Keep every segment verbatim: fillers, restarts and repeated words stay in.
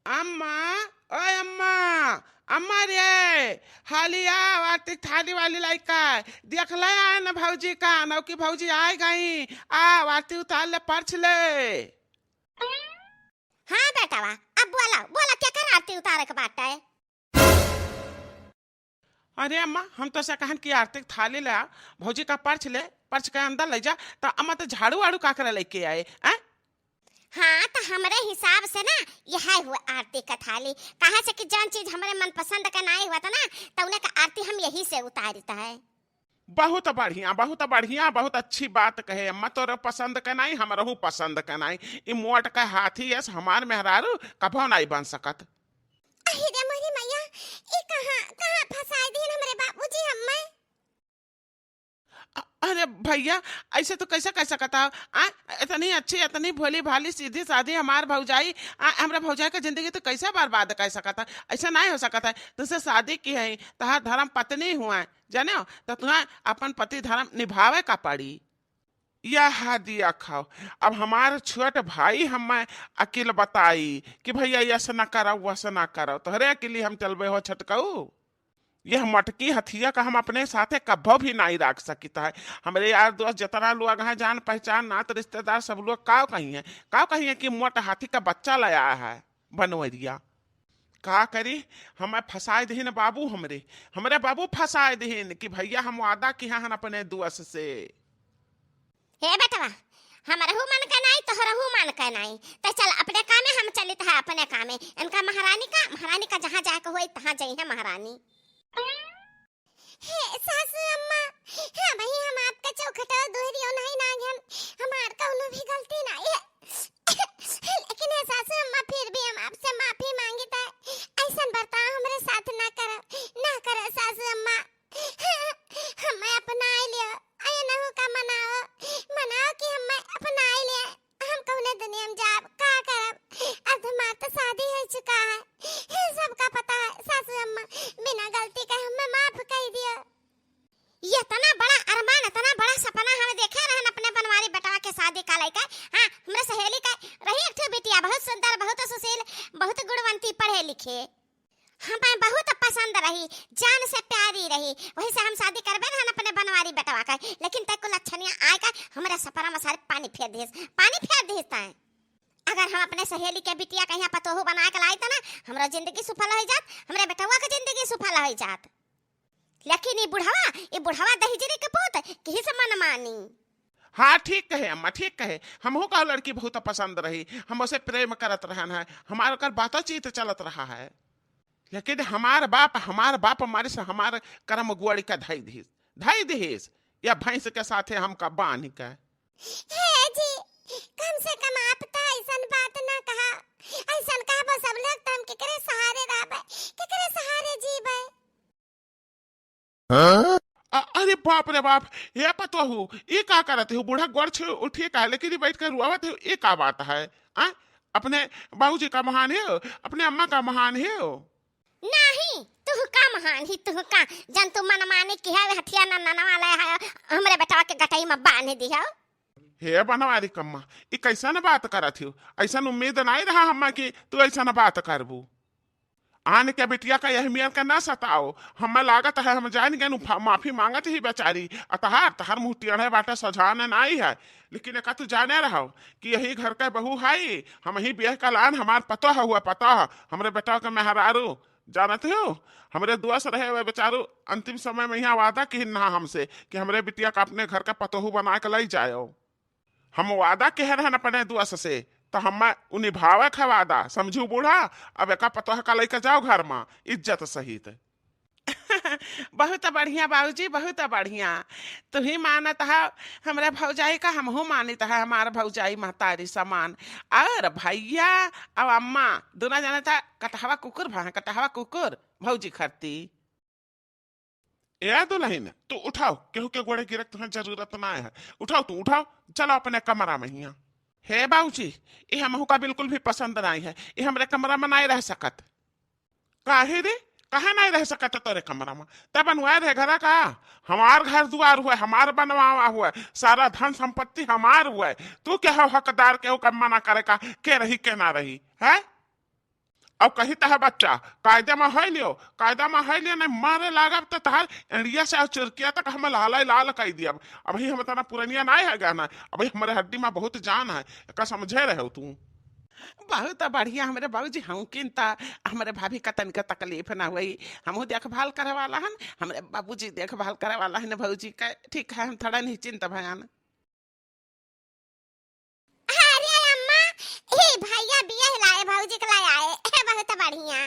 अम्मा, ओए अम्मा, अम्मा रे, हाली आव, आरती क थाली वाली लइके आय। देख ले आय न भौजी का, नौकी भौजी आय गई। आव, आरती उतार ले, परछ ले। हाँ बेटवा, अब बोला, बोला, केकर आरती उतारे के बाटे? अरे अम्मा, हम तोसे कहन कि आरती क थाली ले आ, भौजी का परछ ले, परछ के अंदर लइ जा, त अम्मा त झाड़ू वाड़ू का करे लइके आए, हैं? हाँ, त हमरे हिसाब से ना, यह हुआ आरती क थाली, काहे से कि जौन चीज हमरे मनपसंद क नाई हुआ था ना, त उन्हें का आरती हम यही से उतारित है। बहुत बढ़िया, बहुत बढ़िया, बहुत अच्छी बात कहे अम्मा, तोरे पसंद क नाई, हमरहू पसंद क नाई। ई मोट क हाथी यस हमार मेहरारू कभो नाई बन सकत। अहि रे मोरी मैया, ई कहाँ, कहाँ फंसाए दीन हमरे बाबूजी हम्मे? अ-, अरे भैया, ऐसे तो कैसे कह सकत हो? आ, इतनी अच्छी, इतनी भोली भाली, सीधी सादी हमार भौजाई, आ, हमरे भौजाई के जिंदगी तो कैसे बर्बाद कर सकत है? ऐसा नहीं हो सकत है। तुझसे शादी की है, तहार धर्म पत्नी हुआ है, जाने हो? तो तुम्हें अपन पति धर्म निभावे का पड़ी। यह दिया खाओ। अब हमार छोट भाई हमें अकिल बताई कि भैया, यस ना करो, वस ना करो, तोहरे अकिली हम चलबे हो छटकऊ। यह मटकी हथिया का हम अपने साथे कब्बो भी नाई राख सकित है। हमरे यार दोस्त जितना लोग हैं, जान पहचान, नात रिश्तेदार, सब लोग काव कहिए, काव कहिए कि मोट हाथी का बच्चा ले आया है बनवरिया। का करी, हमें फंसाए दहिन बाबू, हमरे, हमरे बाबू फंसाए दहिन कि भैया हम वादा किहा हन अपने दोस्त से। हे बेटवा, हमरहू मन के नाई, तोहरहू मन के नाई। त चल अपने कामे हम चलित है, अपने कामे। इनका महारानी का, महारानी का जहाँ जाए के होई, तहाँ जइहे महारानी। हे सासू अम्मा, हाँ भाई, हम आपका चौखटा दोहरियो नहीं ना, हम, हमार कौनो भी गलती ना है। लेकिन हे सासू अम्मा, फिर भी हम आपसे माफी मांगित है। ऐसन बर्ताव हमरे साथ ना करो, ना करो सासू अम्मा। हमें अपनाए लियो, अये नहु का मनाओ, मनाओ कि हमें अपनाए लियो। हम कौने दुनिया में जाब, का करब? अब हमार तो शादी हो चुका है, ये सबका पता है। सासू अम्मा, बिना गलती के हमें माफ कर दियो। ये इतना बड़ा अरमान, इतना बड़ा सपना हम देखे रहन अपने बनवारी बेटवा के शादी का लेकर। हाँ, हमरे सहेली का रही एक ठो बिटिया, बहुत सुंदर, बहुत सुशील, बहुत गुणवंती, पढ़े लिखे। हमें बहुत पसंद रही, जान से प्यारी रही, वही से हम शादी करबे रहन अपने बनवारी बेटवा का। लेकिन तय को लक्षणिया आए का हमरे सपना में सारे पानी फेर दिस, पानी फेर दिस तय। अगर हम अपने सहेली के बिटिया कहीं पतोहू बना के लाई त ना, हमरा जिंदगी सुफल हो जात, हमरे बेटवा के जिंदगी सुफल हो जात। लेकिन ई बुढ़वा, ई बुढ़वा दहिजरी के पूत, किही से मन मानी। हाँ, ठीक कहे अम्मा, ठीक कहे। हमहू का लड़की बहुत पसंद रही, हम उसे प्रेम करत रहन है, हमार ओकर बातों चीत चलत रहा है। लेकिन हमार बाप, हमार बाप मारे से हमार करम गुआड़ी का धई दिहिस, धई दिहिस, या भैंस के साथे हमका बांध के। हे जी, कम से कम आप तो ऐसन बात ना कहा, ऐसन कहबो सब लोग तो हम केकरे सहारे रहबे, केकरे सहारे जीबे। हाँ? अ-, अरे बाप रे बाप, हे पतोहू, ई का करत हो? बूढ़ा गोड़ छू उठिए का, लेकिन ई बैठ के रुआवत हो, ई का बात है? आ? अपने बाबूजी का महान हो, अपने अम्मा का महान हो। नहीं, तुहका महान ही, तुहका। जन तू मनमानी किहे, हथिया न ननवा ले है, हमरे बेटवा के गटई में बांध दिहो। हे बनवारी कम्मा, ई कैसन बात करत हो? ऐसन उम्मीद नहीं रहा हम्मा कि तू ऐसन बात करबू। आन के बिटिया का यह मियन के ना सताओ। हमें लागत है हम जान गए, माफी मांगत ही बेचारी। अ तहार, तहार मुँह टेढ़े बाटे, सजान नाई है। लेकिन एका तू जाने रहो कि यही घर के बहू है, हम ही बियाह का लान, हमार पतोह हुआ, पतोह, हमरे बेटा के मेहरारू। जानत हो, हमरे दुआ से रहे हुए बेचारू अंतिम समय में यहाँ वादा किहिन ना हमसे कि हमरे बिटिया का अपने घर का पतोहू बना के लई जायो। हम वादा किहे रहन अपने दुआ से, त हम उ निभावे के वादा, समझू बूढ़ा। अब एका पतोह का लइके जाओ घर में, इज्जत सहित। बहुत बढ़िया बाबूजी, बहुत बढ़िया। तू ही मानत है हमरे भौजाई का, हमहू मानित है हमार भौजाई महतारी समान। और भैया और अम्मा दोनों जानत है कटहवा कुकुर भा, कटहवा कुकुर भौजी खरती। ए दुल्हन, तू उठाओ, केहू के गोड़े गिरक तुहर जरूरत ना है। उठाओ, तू उठाओ, चलो अपने कमरा में हिया। हे बाबूजी, ये हमहू का बिल्कुल भी पसंद नहीं है, ये हमरे कमरा में नहीं रह सकत। काहे रे, काहे नहीं रह सकत तोरे कमरा में? तब बनवाए रहे घरा का, हमार घर दुआर हुआ, हमार बनवावा हुआ, सारा धन संपत्ति हमार हुआ, तू क्या हो हकदार केहू का मना करे का, के रही के ना रही है? अब कही तह बच्चा, कायदे में है लियो, कायदा में है लियो, नहीं मारे लागब त तहार एंडिया से चुरकिया तक हम लाल ही लाल कई दियब। अबही हम इतना पुरनिया नाहीं है गहना, अबही हमरे हड्डी में बहुत जान है, एका समझे रहे तू। बहुत बढ़िया हमरे बाबूजी, हमकिन त हमरे भाभी का तनिका तकलीफ ना हुई, हमहू देखभाल करे वाला हन, हमरे बाबूजी देखभाल करे वाला हन भौजी का। ठीक है, हम थोड़ा निश्चिंत भयान। अरे अम्मा, हे भैया बियाह लाए, भौजी के लाए आए, हे बहुत बढ़िया।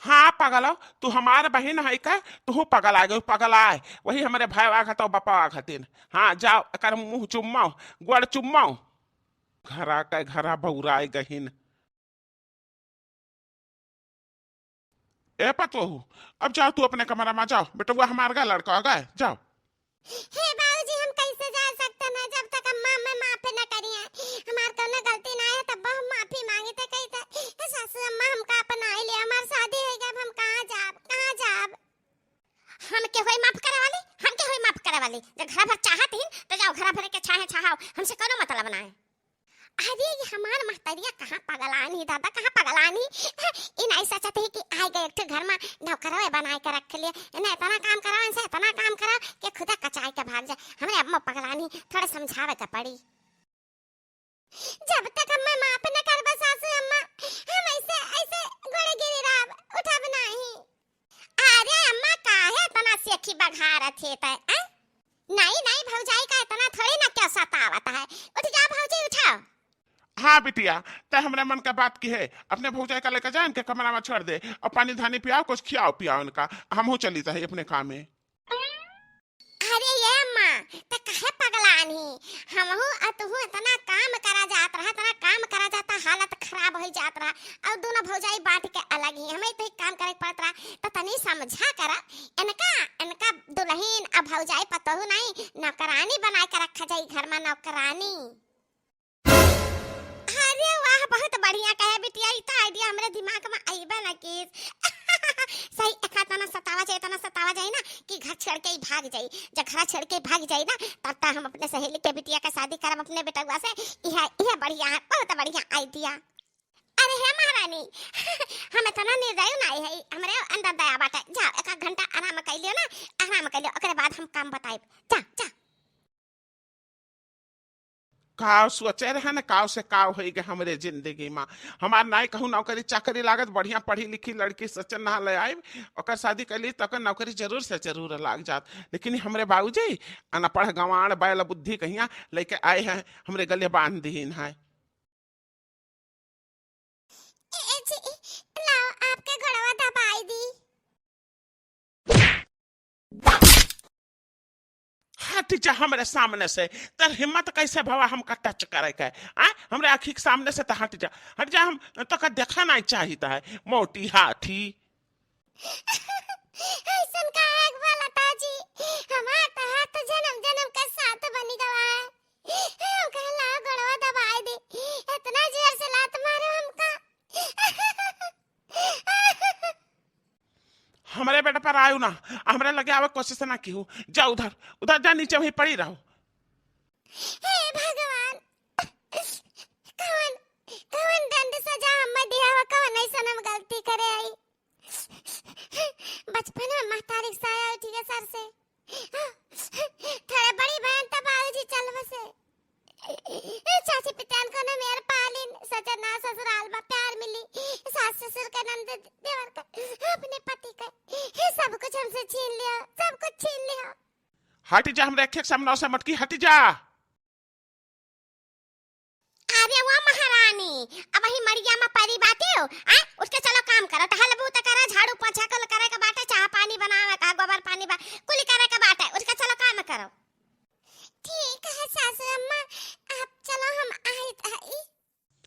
हाँ पगलो, तू हमार बहिन है का? तू पगल आ गयो, पगल आए। वही हमरे भाई आघत और बापा आघतिन। हाँ जाओ, एकर मुँह चुम्माओ, गोड़ चुम्माओ। घरा के घरा बौराए गहिन। ए पतोहू, अब जाओ तू अपने कमरा में जाओ, बेटवा हमार गा लड़का आ गए, जाओ। हे बाबूजी, हम कैसे जा सकते हैं जब तक अम्मा हमें माफ न करिए? हमार कौनो गलती ना है, तब हम माफी मांगे थे, कही थे, "हे सासू अम्मा, हमका अपनाई ले, हमार शादी हो गया, अब हम कहाँ जाब, कहाँ जाब?" हम के होई माफ करे वाली, हम के होई माफ करे वाली? जब घर भर चाहत ही तो जाओ, घर भर के छाहे छाहाओ, हमसे कौनो मतलब ना है। अरे, ये हमार महतरिया कहाँ पगलानी दादा, कहाँ पगलानी? ई नाहीं सोचत ही कि आए गए एक ठो घर में नौकरवे बनाए के रख लिए। इन्हें इतना काम कराओ, इनसे इतना काम कराओ कि खुदा कचाई के भाग जाए। हमरे अम्मा पगलानी, थोड़ा समझावे के पड़ी। जब तक अम्मा माफ न करबा सासू अम्मा, हम ऐसे, ऐसे गोड़े गिरी रहब, उठब नाहीं। अरे अम्मा, काहे इतना सेखी बघारत हे तै, हैं? नहीं, नहीं, भौजाई का इतना थोड़ी ना क्यों सतावत है। उठ जाओ भौजी, उठाओ। हाँ बिटिया, तै हमरे मन का बात की है, अपने भौजाई का लेकर जा, इनके कमरा में छोड़ दे और पानी धानी पियाओ, कुछ खियाओ पियाओ इनका, हमहू चली जाए अपने काम में। अरे ये अम्मा, त काहे पगलानी? हमहू आ तुहू इतना काम करा जात रहा, इतना काम करा जाता, हालत खराब होई जात रहा। और दोनों भौजाई बांट के अलग ही, हमें तो एक काम करे के पड़त रहा। त तनी समझा करा, इनका, इनका दुल्हन आ भौजाई पतोहू नहीं, नौकरानी बनाए के रखा जाई घर में, नौकरानी। अरे वाह, बहुत बढ़िया कहे बिटिया, ई तो idea हमरे दिमाग में अइबे न कीस। सही, एका तना सतावा जाए, तना सतावा जाए ना कि घर छोड़ के ही भाग जाई। जब घर छोड़ के भाग जाई ना, तब तक हम अपने सहेली के बिटिया का शादी करब अपने बेटवा से। यह, यह बढ़िया है, बहुत बढ़िया idea। अरे हे महारानी, हम इतना निर्दयी नहीं है, हमरे अंदर दया बाटे। जाओ, एक आध घंटा आराम कर लियो ना, आराम कर लियो, ओकरे बाद हम काम बताइब। जा, जा। काव सोचे रहे न, काव से काव होई गए हमरे जिंदगी में। हमार नाई कहूँ नौकरी चाकरी लागत, बढ़िया पढ़ी लिखी लड़की सचन ना ले आइब, ओकर शादी कर ली, तो ओकर नौकरी जरूर से जरूर लाग जात। लेकिन हमरे बाबूजी अनपढ़ गंवार बैल बुद्धि कहिया लेके आए हैं, हमरे गले बांध दीन है। ए जी, लाओ, आपके गोड़वा दबाई दी। हट जा हमरे सामने से, तोर हिम्मत कैसे भवा हमका touch करे के? आ, हमरे आँखी के सामने से तो हट जा, हट जा, हम तो का देखा नहीं चाहित है, मोटी हाथी। ऐसन काहे के बोलत है जी? हमार तो हाथ जन्म जन्म का साथ बनी गवा है। हम कहला गोड़वा दबाए दे, इतना जोर से लात मारो हमका। हमरे बेटा पर आयो ना, हमरे लगे आवे कोशिश ना किहू। जा उधर, उधर जा, नीचे वहीं पड़ी रहो। हे भगवान, कौन, कौन दंड सजा हम दिया हो, कौन ऐसन हम गलती करे आई? बचपन में महतारी के साया उठी के सर से। थोड़े बड़ी बहन तब बाबूजी चल बसे। चाची पितान को ना मेर पालिन, सजना ससुराल में प्यार मिली, सास ससुर के नंद देवर का, अपने पति का, ये सब कुछ हमसे छीन लिया, सब कुछ छीन लिया। हट जा हमरे अखे के सामने से मटकी, हट जा। अरे वो महारानी, अब वही मड़िया में परी बाटे हो, आ? उठ के चलो काम करो, टहल बूत करो, झाड़ू पोछा कुल करे के बाटे, चाह पानी बनावे का, गोबर पानी बा, कुली करे के बाटे, उठ के चलो काम करो। ठीक है सासू अम्मा, आप चलो हम आइत हई।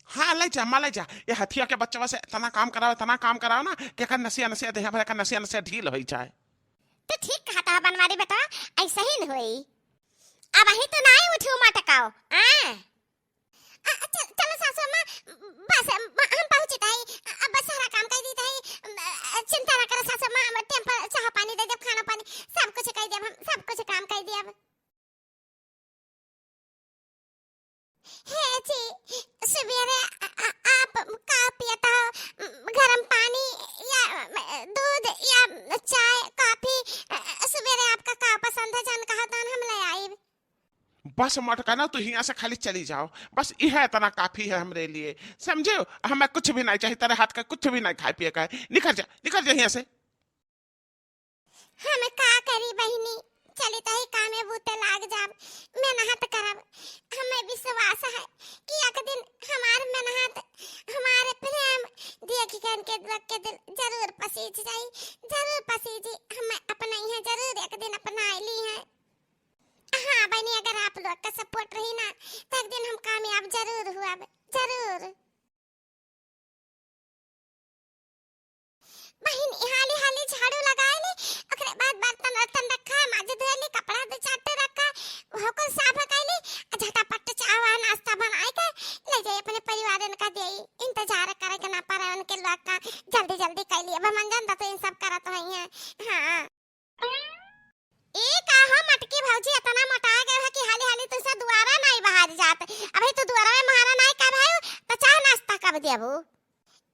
हाँ, ले जा, माँ ले जा, ये हथिया के बच्चवा से इतना काम कराओ, इतना काम कराओ ना कि एकर नसिया नसिया देह भर एकर नसिया नसिया ढील होई जाए। तू ठीक कहत है बनवारी बेटा, ऐसा ही न होई। अब ही तो नाई उठू मटकाओ, आ? आ, चल, चलो सासू अम्मा, बस, हम पहुँची ताई, अब बस सारा काम कर दी ताई, चिंता ना करो सासू अम्मा, हम टेम पर चाह पानी दे देब, खाना पानी, सब कुछ कर देब हम, सब कुछ काम कर देब। हे जी, सुबेरे आ, आ, आप का पियत हो? गरम पानी बस मटका ना, तू हियाँ से खाली चली जाओ, बस इहे इतना काफी है हमरे लिए, समझे? हमें कुछ भी नहीं चाहिए, तेरे हाथ का कुछ भी नहीं खाए पिए का है। निकल जा, निकल जा हियाँ से। हम का करी बहिनी, चली तही कामे बूते लाग जाब, मेहनत करब। हमें विश्वास है कि एक दिन हमार मेहनत, हमारे प्रेम देख के इनके लोग के दिल जरूर पसीज जाई, जरूर पसीजी। हमें अपना यहाँ जरूर एक दिन अपना ली है। हाँ बहिनी, अगर आप लोग का support रही ना, तो एक दिन हम कामयाब जरूर हुआ, जरूर। बहिन, हाली हाली झाड़ू लगाए ली, ओकरे बाद बर्तन वर्तन रखा है, माजे धोए ली, कपड़ा दो चार ठे रखा है, ओहो कुल साफ कर ली, आ झटापट चाह वाह नाश्ता बनाए के ले जाई अपने परिवारन का देई। इंतजार करे के ना पड़े उनके लोग का, जल्दी जल्दी कर ली। अब मंजन दा तो इन सब करत रही हैं। हाँ। ए का हो मटकी भौजी, इतना मोटा गए हो कि हाली हाली तुमसे दुआरा नहीं बाहर जात। अभी तू दुआरा में महारा नहीं कब है, तो चाह नाश्ता कब देबू?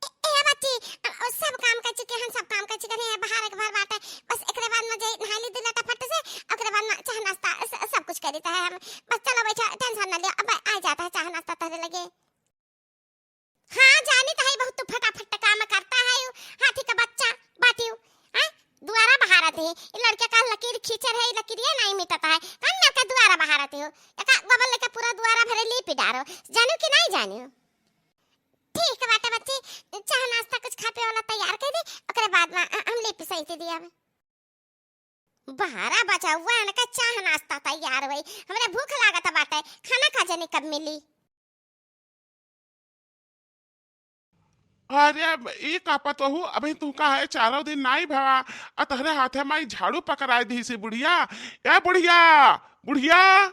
ए, ए बच्ची, अ, अ, सब काम कर चुके हैं, सब काम कर चुके हैं, बाहर एक बार बात है, बस एकरे बाद में जाई नहाई ली दो लोटा फट से, ओकरे बाद में चाह नाश्ता स-, सब कुछ कर देता है हम। बस चलो बैठो, tension ना लियो, अब आ जाता है चाह नाश्ता तहरे लगे। हाँ, जानी तो है, बहुत फटाफट काम करता है यू, हाथी का बच्चा बाटियो। हाँ, दुआरा बहारत है, ये लड़के का लकीर खींचे रहे, ये लकीरिया नहीं मिटता है, कौन लड़का दुआरा बहारत हो? एका गोबर लेके पूरा दुआरा भरे लीपि डारो, जानू कि नहीं जानू? ठीक बाटे बच्ची, चाह नाश्ता कुछ खा पे वाला तैयार कर दे, ओकरे बाद में अ-, हम लीपि सही दिया। बारह बजा हुआ है, इनका चाह नाश्ता तैयार हुई, हमरे भूख लागत बाटे, खाना का जाने कब मिली। अरे, ई का पतोहू, अभी तू का है, चारों दिन नाई भवा, आ तहरे हाथे माई झाड़ू पकड़ाए दी से बुढ़िया। ए बुढ़िया, बुढ़िया।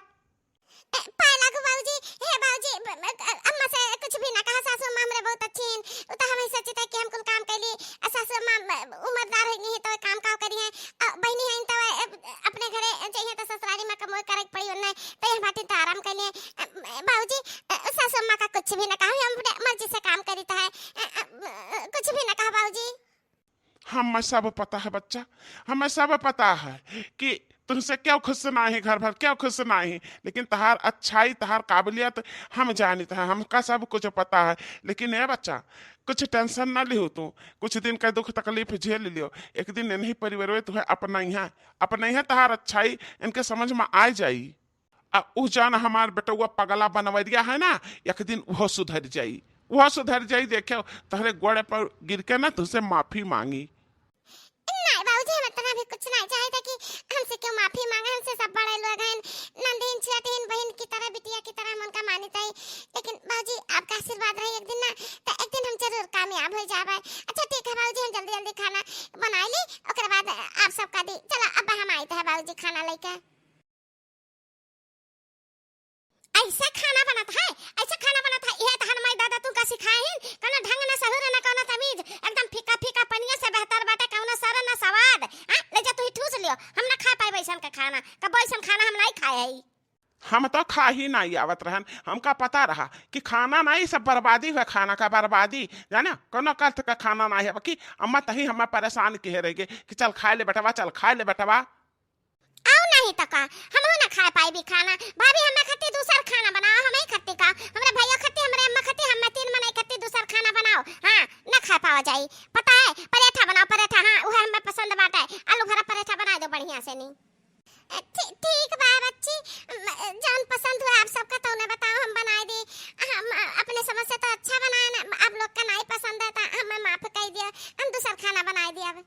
ए, पाए लागू बाबूजी, हे बाबूजी, ब-, ब-, अ-, अम्मा से कुछ भी ना कहा, सासू अम्मा हमरे बहुत अच्छी हैं, उ तो हमें सोचते हैं कि हम कुल काम कैली, आ सासू अम्मा, ब-, उम्रदार हो गई हैं, तो काम का करी हैं, अ, बहनी हैं, तो, अ, अपने घरे जइहे तो ससुरारी में कमोई करे के पड़ी उन्हें, तो यह बाटी तो आराम कर लिए। अ, बाबूजी, अ, सासू अम्मा का कुछ भी ना कहा, हम अपने मर्जी से काम करी तो है, अ, अ, कुछ भी ना कहा बाबूजी। हमें सब पता है बच्चा, हमें सब पता है कि तुमसे क्यों खुश ना है घर भर, क्यों खुश ना है, लेकिन तहार अच्छाई, तहार काबिलियत हम जानित है, हमका सब कुछ पता है। लेकिन ए बच्चा, कुछ tension ना लिहो तू, कुछ दिन का दुख तकलीफ झेल लियो, एक दिन इन्हीं परिवार में तुम्हें अपना यहाँ, अपना यहाँ तहार अच्छाई इनके समझ में आ जाई। आ उ जान हमार बेटउआ पगला बनवरिया है ना, एक दिन उहो सुधर जाई, उहो सुधर जाई। देखो, तहरे गोड़े पर गिर के ना तुझसे माफी मांगी। नहीं बाबूजी, हम इतना भी कुछ नहीं चाहते कि हमसे क्यों माफी मांगे, हमसे सब बड़े लोग हैं, नंदिन, छोटिन, बहन की तरह, बिटिया की तरह हम उनका मानित है। लेकिन बाबूजी, आपका आशीर्वाद रही एक दिन ना, तो एक दिन हम जरूर कामयाब हो जावे। अच्छा ठीक है बाबूजी, हम जल्दी जल्दी खाना बनाई ली, ओकरे बाद आप सबका दी। चलो अब हम आइत है बाबूजी खाना लेके। ऐसा खाना बनत है, ऐसा खाना बनत है, इहे तहन माई दादा तू का सिखाइन? कौनो ढंग ना सहूर ना कौनो तमीज, एकदम फीका फीका पनिया से बेहतर बाटे कौनो सर ना सवाद। हाँ, ले जा तू ही ठूस लियो, हम ना खा पाए वैसन का खाना, कब वैसन खाना हम नहीं खाए हई। हम तो खा ही नहीं आवत रहन, हमका पता रहा कि खाना नहीं, सब बर्बादी हुआ, खाना का बर्बादी, जाना, कौनो अर्थ का खाना नहीं है। बाकी अम्मा तही हमें परेशान किहे रहेगे कि चल खाए ले बेटवा, चल खाए ले बेटवा। आउ नहीं तो का, हमहू ना खाए पाइबी खाना। भाभी, हमें खातिर दूसर खाना बनाओ, हमें खातिर का, हमरे भैया खातिर, हमरे अम्मा खातिर, हमें तीन मनई खातिर दूसर खाना बनाओ। हाँ, ना खा पावा जाई। पता है, परेठा बनाओ, परेठा, हाँ, उहे हमें पसंद बाटे। आलू भरा परेठा बनाए दो बढ़िया से नी। ए, ठी-, ठीक बा बच्ची, म-, जौन पसंद हुआ आप सबका तौने बताओ, हम बनाए दी। हम, अ, अपने समझ से तो अच्छा बनाए ना, आप लोग का नहीं पसंद है तो हमें माफ कर दिया, हम दूसर खाना बनाए दिया अब।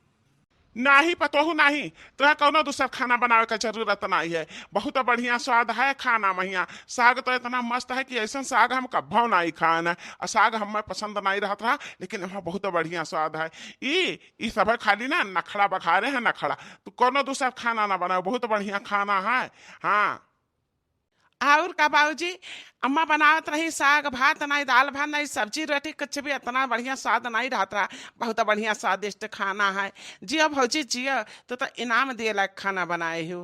नाही पतोहू नाही, तोहे कौनो दूसर खाना बनावे का जरूरत नाही है। बहुत बढ़िया स्वाद है खाना महिया। साग तो इतना मस्त है कि ऐसन साग हम कब्भो नाही खान है। और साग हमें पसंद नाही रहत रहा, लेकिन वहाँ बहुत बढ़िया स्वाद है। ई, ई सब खाली ना नखड़ा बखारे हैं, नखड़ा। तू कौनो दूसर खाना ना बनाओ, बहुत बढ़िया खाना है। हाँ। और का बाबूजी, अम्मा बनावत रही साग भात, नाई दाल भात, नाई सब्जी रोटी, कुछ भी इतना बढ़िया स्वाद नाई रहत रहा। बहुत बढ़िया स्वादिष्ट खाना है। जियो भौजी जियो, तू तो इनाम दिए लायक खाना बनाए हो।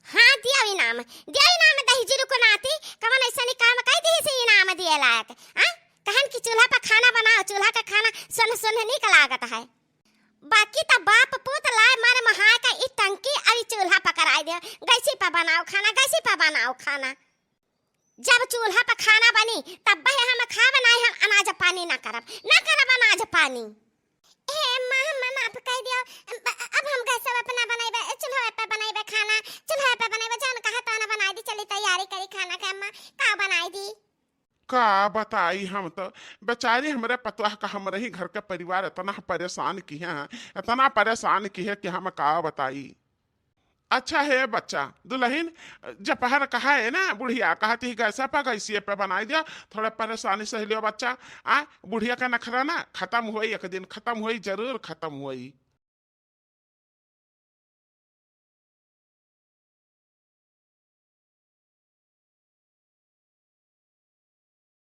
हाँ, दियो इनाम, दियो इनाम दही जी रुको नाती, कवन ऐसा काम कह दी से इनाम दिए लायक? हाँ, कहन कि चूल्हा पर खाना बनाओ, चूल्हा का खाना सुन सुन निक लागत है। बाकी त बाप पूत लाए मारे महाय का ई टंकी अउर ई चूल्हा पकड़ाई दे, गैसी पे बनाओ खाना, गैसी पे बनाओ खाना। जब चूल्हा पे खाना बनी, तब बहे हम खाब नाई, हम अनाज पानी ना करब, ना करब अनाज पानी। हे अम्मा, हम माफ कइ दियो। अब, अब हम गैसवा पे ना बनइबे, चूल्हा पे बनइबे खाना, चूल्हा पे बनइबे, जौन कहा तौन बनाई दी, चली तैयारी करी खाना के अम्मा, का बनाई दी? का बताई हम तो, बेचारी हमरे पतोह का, हमरे ही घर के परिवार इतना परेशान किहे हैं, इतना परेशान किहे कि हम का बताई। अच्छा हे बच्चा, दुलहिन, जपहर कहा है ना, बुढ़िया कहत ही गैसा पे, गैसिए पे बनाई दिया, थोड़ा परेशानी सह लियो बच्चा। आ, बुढ़िया का नखरा ना खतम होई, एक दिन खतम होई, जरूर खतम होई।